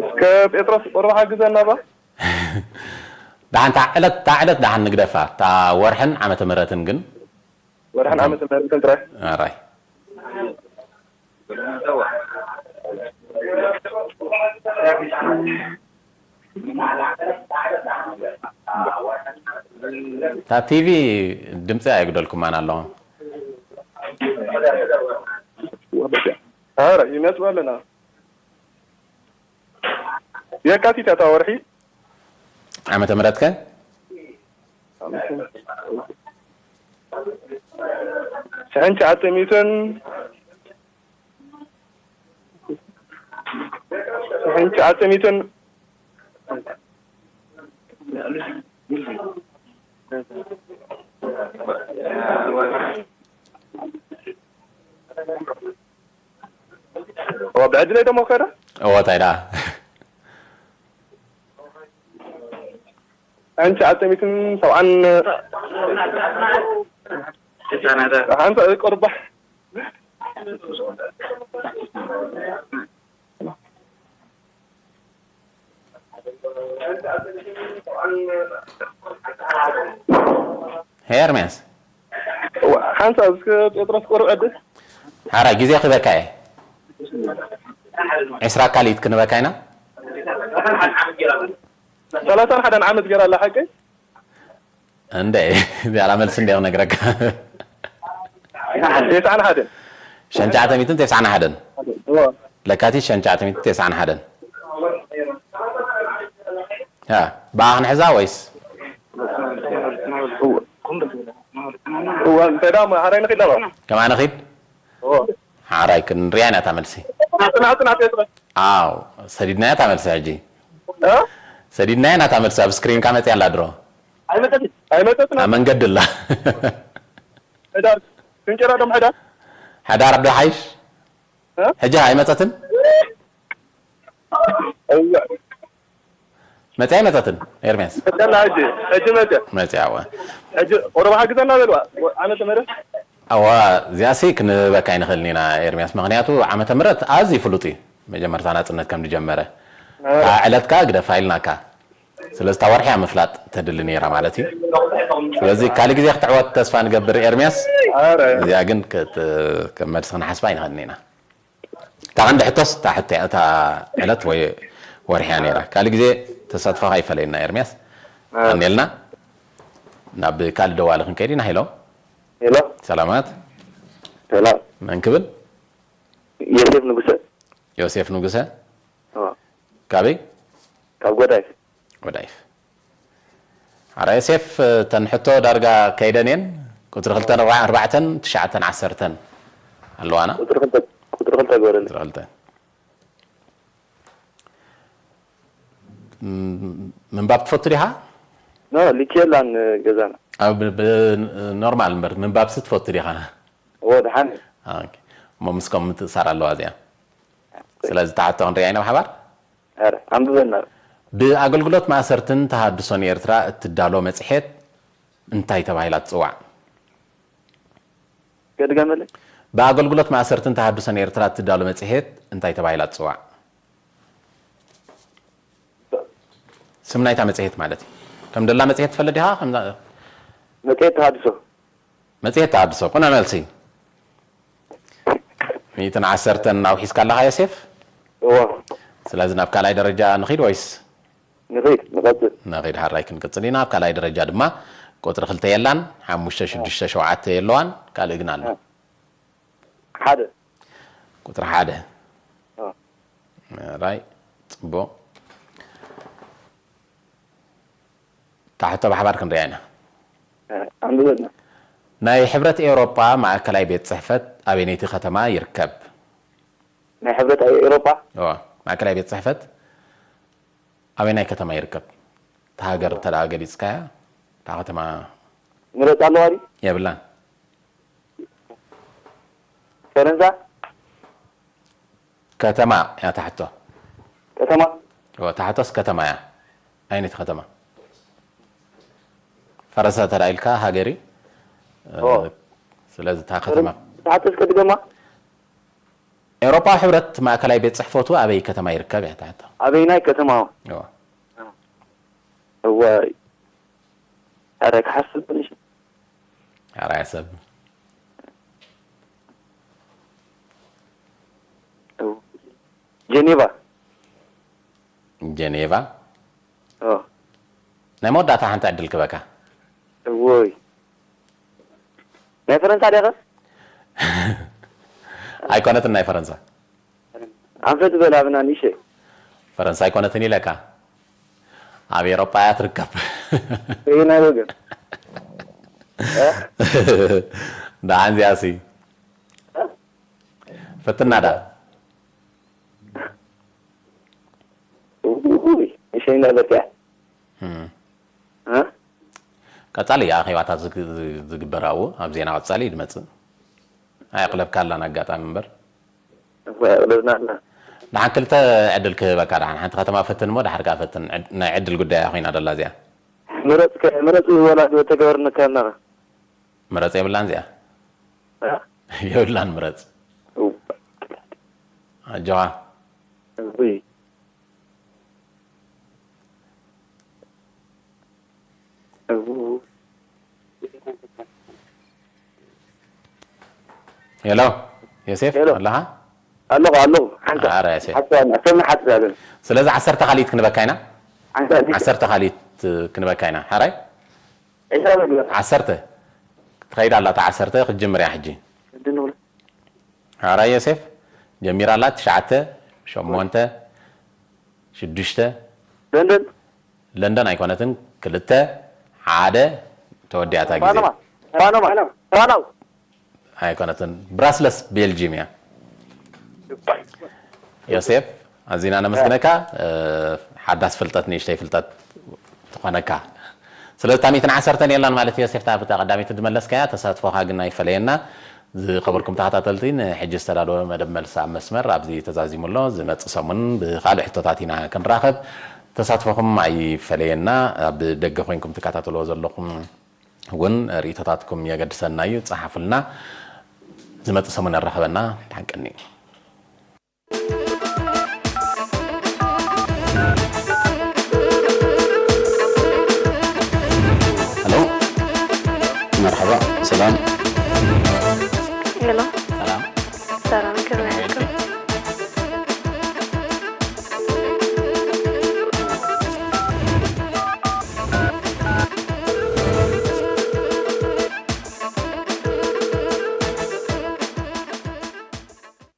እስከ ጴጥሮስ ቁሩብ ሓግዘና ባ። ደሓን እታ ዕለት እታ ዕለት ደሓን ንግደፋ፣ እታ ወርሕን ዓመተ ምህረትን ግን። ወርሕን ዓመተ ምህረትን ጥራይ። ኣራይ። እታ ቲቪ ድምፂ ኣየጉደልኩማን ኣለኹም። ኣረ ይነጥብ ኣለና። የካቲት እታ ወርሒ። ዓመተ ምህረትከ? ሽሕን ትሽዓተ ሚእትን ሽሕን ትሽዓተ ሚእትን ብዕድለይ ደሞ ከደ እወ እንታይ ደኣ ሽሕን ትሽዓተ ሚእትን ሰብዓን ሓንሳ ቁርባ ሄርሜስ ሓንሳ እስከ ጴጥሮስ ቁሩብ ዕድል ሓራ ግዜ ክበካ እየ ዕስራ ካልኢት ክንበካ ኢና ሰላሳን ሓደን ዓመት ገይራ ኣላ ሓቀይ እንደ ዚኣላ መልሲ እንደ ነግረካ ተስዓን ሓደን ሸንቻዕተ ሚትን ተስዓን ሓደን ለካቲት ሸንቻዕተ ሚትን ተስዓን ሓደን ብኣ ክንሕዛ ወይስ እዋ እንታይ ዳ ሓራይ ንኺድ ዳባ ከማ ንኺድ ሓራይ ክንሪያ ኢና እታ መልሲ ጽናዕ ጽናዕ ጴጥሮስ ኣው ሰዲድናያ እታ መልሲ ሕጂ ሰዲድናያ ናታ መልሲ ኣብ ስክሪንካ መፅያ ኣላ ድሮ ኣይመጠትና ኣብ መንገዲ ኣላ ሕዳር ክንጨራ ዶም ሕዳር ሓዳር ዶ ሓይሽ ሕጂ ኣይመፀትን መፅያ ኣይመፀትን ኤርሜስ መጠና ሕጂ ሕጂ መጠ መፅያ እወ ሕጂ ቁሩብ ሓግዘና በልዋ ዓመተ ምህረት ኣዋ እዚኣሲ ክንበካ ኣይንኽእልን ኢና ኤርሚያስ ምክንያቱ ዓመተ ምህረት ኣዝዩ ፍሉጥ እዩ መጀመርታ ናፅነት ከም ዝጀመረ እታ ዕለት ከዓ ግደፋ ኢልናካ ስለዚ እታ ወርሒ እያ ምፍላጥ ተድሊ ነይራ ማለት እዩ ስለዚ ካልእ ግዜ ክትዕወት ተስፋ ንገብር ኤርሚያስ እዚኣ ግን ከም መልሲ ክንሓስባ ኣይንኽእልን ኢና እታ ቀንዲ ሕቶስ እታ ዕለት ወይ ወርሒ እያ ነይራ ካልእ ግዜ ተሳትፎኻ ይፈለየና ኤርሚያስ ኣኔልና ናብ ካልእ ደዋሊ ክንከይድ ኢና ሄሎ ሄሎ ሰላማት ሰላም መን ክብል ዮሴፍ ንጉሰ። ዮሴፍ ንጉሰ። ካበይ? ካብ ጎዳይፍ። ጎዳይፍ። ኣረ ዮሴፍ፣ እተን ሕቶ ዳርጋ ከይደን እየን። ቁፅሪ ክልተን ኣርባዕተን ትሽዓተን ዓሰርተን ኣለዋና። ቁፅሪ ክልተ ቁፅሪ ክልተ ግበረልኝ። ቁፅሪ ክልተ። ምንባብ ትፈቱ ዲኻ? ኖ፣ ልኪ የላን ገዛና። ኣብ ብ- ብ- ኖርማል እምበር ምንባብሲ ትፈቱ ዲኻ? ኦ፣ ደሓን። ኦኬ። እሞ ምስኮም ምትእሳር ኣለዋ እዚኣ። ስለዚ ተሓቶ ክንሪኣ ኢና ብሓባር። ኣረ፣ ኣንብበና። ብኣገልግሎት ማእሰርትን ተሃድሶን ኤርትራ እትዳሎ መጽሔት እንታይ ተባሂላ ትጽዋዕ? ገድገመለይ። ብኣገልግሎት ማእሰርትን ተሃድሶን ኤርትራ እትዳሎ መጽሔት እንታይ ተባሂላ ትጽዋዕ? ስም ናይታ መጽሔት ማለት እዩ። ከም ደላ መጽሔት ትፈልጥ ዲኻ? ከምዛ መጽሔት ተሃድሶ። መጽሔት ተሃድሶ። ቅኑዕ መልሲ። ሚእትን ዓሰርተን ኣውሒስካ ኣለኻ ዮሴፍ? እወ። ስለዚ ናብ ካልኣይ ደረጃ ንኺድ ወይስ? ንኺድ፣ ንቐጽል። ንኺድ፣ ሃራይ ክንቅጽል ኢና። ኣብ ካልኣይ ደረጃ ድማ ቁጽሪ ክልተ የላን፣ ሓሙሽተ፣ ሽዱሽተ፣ ሸውዓተ የለዋን፣ ካልእ ግን ኣሎ። ሓደ። ቁጽሪ ሓደ። ራይ ጽቡቕ። ታሕቶ ብሓባር ክንሪኣ ኢና። ኣንብበልና። ናይ ሕብረት ኤውሮጳ ማእከላይ ቤት ጽሕፈት ኣበይነይቲ ከተማ ይርከብ? ናይ ሕብረት ኤውሮጳ? እዋ፣ ማእከላይ ቤት ጽሕፈት ኣበይናይ ከተማ ይርከብ? እታ ሃገር እንተ ደኣ ገሊጽካያ፣ እታ ከተማ ምረጽ ኣለዋ ድዩ? የብላን። ፈረንሳ? ከተማ እያ ትሓቶ። ከተማ? እወ፣ ትሓቶስ ከተማ እያ። ኣይነቲ ከተማ? ፈረንሳ እንተ ደኣ ኢልካ ሃገር እዩ። ኦ። ስለዚ እታ ከተማ ትሓቶስ ከድገማ? ኤውሮጳዊ ሕብረት ማእከላይ ቤት ጽሕፈቱ ኣበይ ከተማ ይርከብ እያ ትሓቶ። ኣበይናይ ከተማ? እወ። እዋይ። ኣረ ክሓስብ ትንሽ። ኣርኣያ ሰብ። ጀኔቫ። ጀኔቫ። ኦ። ናይ መወዳእታ ሓንቲ ዕድል ክበካ። እዎይ። ናይ ፈረንሳ ዲያኸ? ኣይኮነትን ናይ ፈረንሳ። ኣንፈት በል ኣብና ንእሸ። ፈረንሳ ኣይኮነትን ኢለካ። ኣብ ኤሮጳ እያ ትርከብ። ናይ ወገን። ደሓን እዚኣሲ። ፈትና ዳ። ውይ፣ እሸ እንዳበልካ። እም። እ? ቀጻሊ ኣኼባታት ዝግ- ዝግበር ኣብኡ ኣብ ዜና ቀጻሊ እዩ ዝመጽእ። ኣየቕለብካላን ኣጋጣሚ እምበር። እኮ ያቕለብና ኣላ። ደሓን ክልተ ዕድል ክህበካ፣ ደሓን ሓንቲ ከተማ ፈትን እሞ ድሓር ከኣ ፈትን። ዕድ- ናይ ዕድል ጉዳይ እያ ኮይና ደላ እዚኣ። ምረጽ ከ- ምረጽ ወላ ተገበርነካ ኣለኻ። ምረጽ የብላን እዚኣ። እ? የብላን ምረጽ። እው። ኣጆኻ። እውይ። እው። ሄሎ ዮሴፍ ሄሎ። ኣለኻ? ኣለኹ ኣለኹ። ሓንሳ ኣረ ዮሴፍ። ሓንሳ ሰብና ሓንሳ ኣለና። ስለዚ ዓሰርተ ካልኢት ክንበካ ኢና። ሓንሳ ዓሰርተ ካልኢት ክንበካ ኢና። ሓራይ? ዒስራ መግለጽ። ዓሰርተ ትኸይድ ኣላ። እታ ዓሰርተ ክትጅምር እያ ሕጂ። ምንድን ነው? ሓራይ ዮሴፍ ጀሚራ ኣላ። ትሽዓተ፣ ሸሞንተ፣ ሽዱሽተ። ለንደን። ለንደን ኣይኮነትን። ክልተ፣ ሓደ፣ ተወዲኣታ ግዜ። ፓናማ። ፓናማ። ፓናማ። ኣይኮነትን። ብራስለስ ቤልጂም እያ። ዮሴፍ ኣዚና ነመስግነካ። ሓዳስ ፍልጠት ንእሽተይ ፍልጠት ትኾነካ። ስለዚ እታ ሚእትን ዓሰርተን የላን ማለት እዩ። ዮሴፍ እታ ቀዳመይቲ ዝመለስካያ። ተሳትፎኻ ግን ኣይፈለየና። ዝኸበርኩም ተኸታተልቲ ንሕጂ ዝተዳለወ መደብ መልሲ ኣብ መስመር ኣብዚ ተዛዚሙ ኣሎ። ዝመጽእ ሰሙን ብኻልእ ሕቶታት ኢና ክንራኸብ። ተሳትፎኹም ኣይፈለየና። ኣብ ደገ ኮይንኩም ትከታተልዎ ዘለኹም እውን ርእይቶታትኩም የገድሰና እዩ። ጸሓፉልና። ዝመጽእ ሰሙን የራኸበና። ደሓን ቀኒ። ሄሎ፣ መርሓባ፣ ሰላም። ሄሎ፣ ሰላም። ሰላም፣ ከመይ